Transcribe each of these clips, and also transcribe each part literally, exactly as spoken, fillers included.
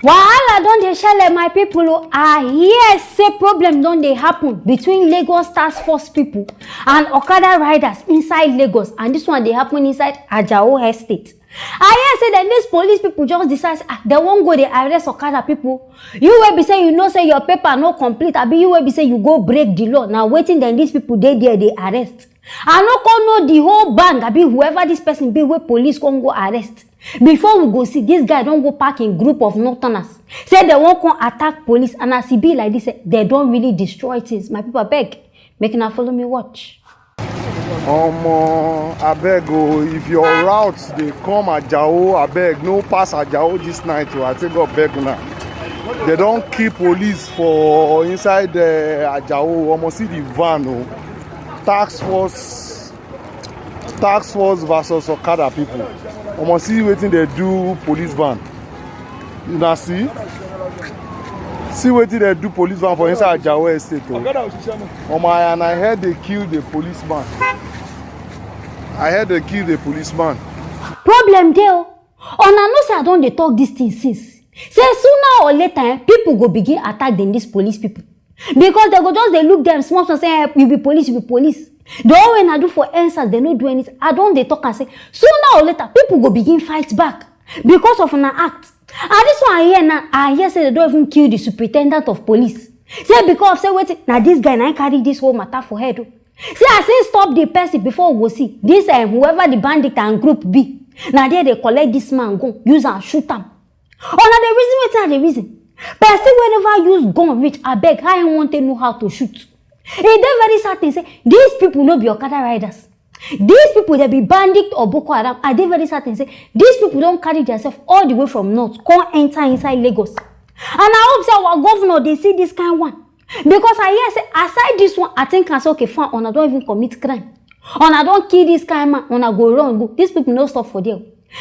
Wahala don dey shele, my people o. I hear say problem don dey happen between Lagos task force people and okada riders inside Lagos, and this one dey happen inside Ajao Estate. I hear say dem, these police people just decide say, ah, dem wan go dey arrest okada people. You wey be say you know say your paper no complete, abi you wey be say you go break the law, na wetin dem, these people dey there dey arrest. I no come know the whole band, abi whoever this person be wey police come go arrest. Before we go see, this guy don go pack in group of northerners. Say dem wan come attack police, and as e be like this, eh, dem don really destroy things. My people, abeg, make una follow me watch. Omo, abeg o, if your route dey come Ajao, abeg, no pass Ajao this night o. I take God beg una. Dem don kill police for inside, eh, Ajao. Omo, see the van o. Task force, task force versus okada people. Omo, see wetin dem do police van. Una see? See wetin dem do police van for inside Ajao Estate o. Omo, I, and I heard they kill the policeman. I heard they kill the policeman. Problem dey o. Una know say I don dey talk this thing since. Say sooner or later, eh, people go begin attack dem, these police people. Because dem go just dey look dem small small, say, eh, you be police, you be police. The whole way na do for endsars, dem no do anything. I don dey talk am say sooner or later, people go begin fight back because of una act. And this one I hear now, I hear say dem don even kill the superintendent of police. Say because of say wetin, na this guy na him carry this whole matter for head o. Say as him stop the person, before we go see, this, eh, whoever the bandit and group be, na there dem collect this man gun, use am shoot am. Una dey reason wetin I dey reason? Person wey never use gun reach, abeg, how him wan take know how to shoot? E dey very certain say these people no be okada riders. These people, dem be bandit or Boko Haram. I dey very certain say these people don carry themselves all the way from north come enter inside Lagos. And I hope say our governor dey see this kind one. Because I hear say aside this one, I think I say, okay, fine, una don even commit crime. Una don kill this kind man, una go run go. These people no stop for there.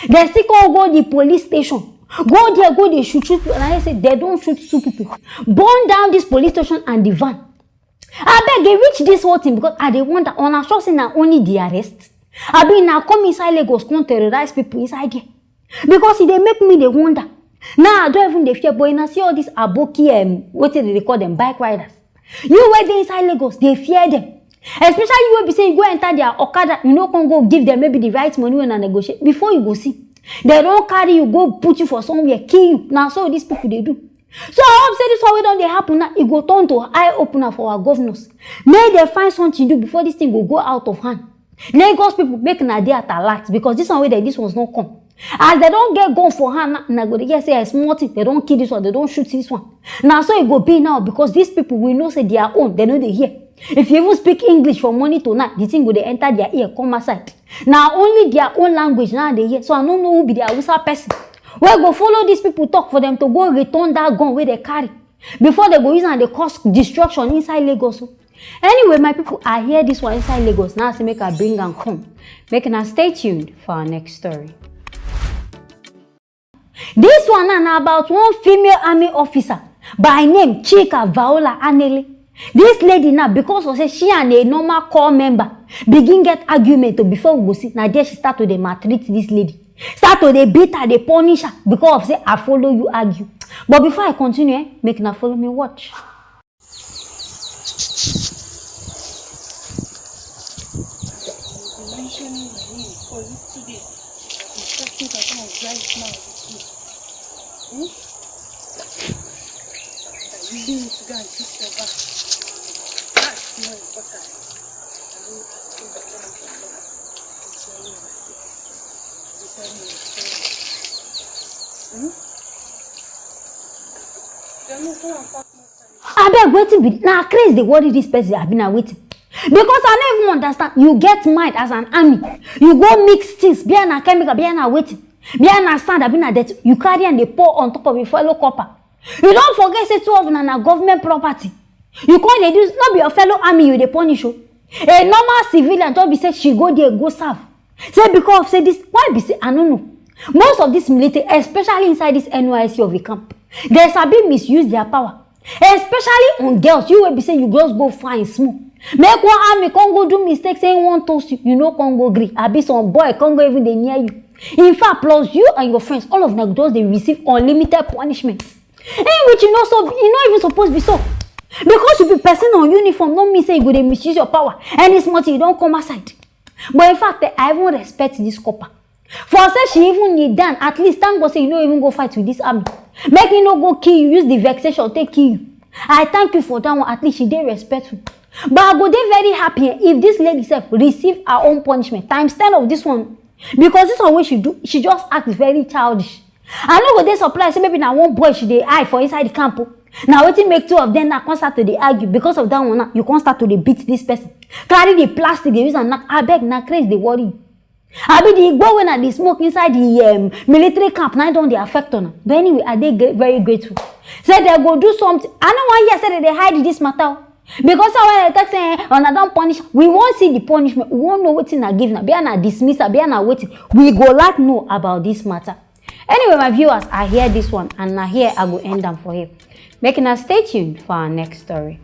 Dem still come go the police station. Go there, go dey shoot, shoot people. And I hear say dem don shoot two people. Burn down this police station and the van. Abeg, e reach this whole thing because I dey wonder, una sure say na only the arrest? Abi na come inside Lagos come terrorize people inside there? Because e dey make me dey wonder. Now I don even dey fear, but una see all these aboki, um, wetin dem dey call dem, bike riders. You wey dey inside Lagos dey fear dem. Especially you wey be say you go enter their okada, you no come go give dem maybe the right money wey una negotiate. Before you go see, dem don carry you go put you for somewhere, kill you. Na so these people dey do. So I hope say this one wey don dey happen now, e go turn to eye opener for our governors. Make dem find something do before this thing go go out of hand. Lagos people, make una dey at alert, because this one wey dem, this ones no come. As dem don get gun for hand now, una go dey hear say, eh, small thing, dem don kill this one, dem don shoot this one. Na so e go be now, because these people, we know say their own, dem no dey hear. If you even speak English from morning to night, the thing go dey enter their ear come outside. Na only their own language now dey hear. So I no know who be the Hausa person wey go follow these people talk for them to go return that gun wey dem carry before dem go use am dey cause destruction inside Lagos o. Anyway, my people, I hear this one inside Lagos. Now I say make I bring am come. Make una stay tuned for our next story. This one now na about one female army officer by name Chika Vaola Anele. This lady now, because of say she and a normal corps member begin get argument o, before we go see, na there she start to dey maltreat this lady. Start to dey beat her, dey punish her because of say I follow you argue. But before I continue, eh, make una follow me watch. Abeg, wetin be, na craze dey worry this person, abi na wetin? Because I no even understand. You get mind as an army, you go mix things, be na chemical, be na wetin, be na sand, abi na dirt, you carry and dey pour on top of a fellow corper. You don forget say two of una na government property. You come dey do, no be your fellow army you dey punish o. A normal civilian don be say she go there go serve. Say because of say this, why be say I no know. Most of this military, especially inside this N Y S C of a camp, they sabi misuse their power. Especially on girls, you will be say you just go fine small. Make one army come go do mistake, say he wan toast you, you no come go gree. Abi some boy come go even dey near you. In fact, plus you and your friends, all of them just dey receive unlimited punishment. Eh, which you know so, e no even suppose be so. Because you be person on uniform, no mean say you go dey misuse your power. Any small thing, you don come outside. But in fact, eh, I even respect this copper. For say she even kneel down, at least thank God say you no even go fight with this army. Make e no go kill you, use the vexation take kill you. I thank you for that one, at least she dey respectful. But I go dey very happy, eh, if this lady sef receive her own punishment times ten of this one. Because this one wey she do, she just act very childish. I no go dey surprised say maybe na one boy she dey eye for inside the camp o. Na wetin make two of them now come start to dey argue because of that one now. You come start to dey beat this person. Carry the plastic, dey use am knack. Abeg, na craze dey worry you. Abi the igbo wey una dey smoke inside the um, military camp na don dey affect una. But anyway, I dey gre- very grateful. Say they go do something. I no wan hear say they dey hide this matter o. Because I wan talk say eh, una don punish. We wan see the punishment. We wan know wetin na give na. Be na dismiss am. Be na wetin. We go like know about this matter. Anyway, my viewers, I hear this one and na here I go end am for here. Make una stay tuned for our next story.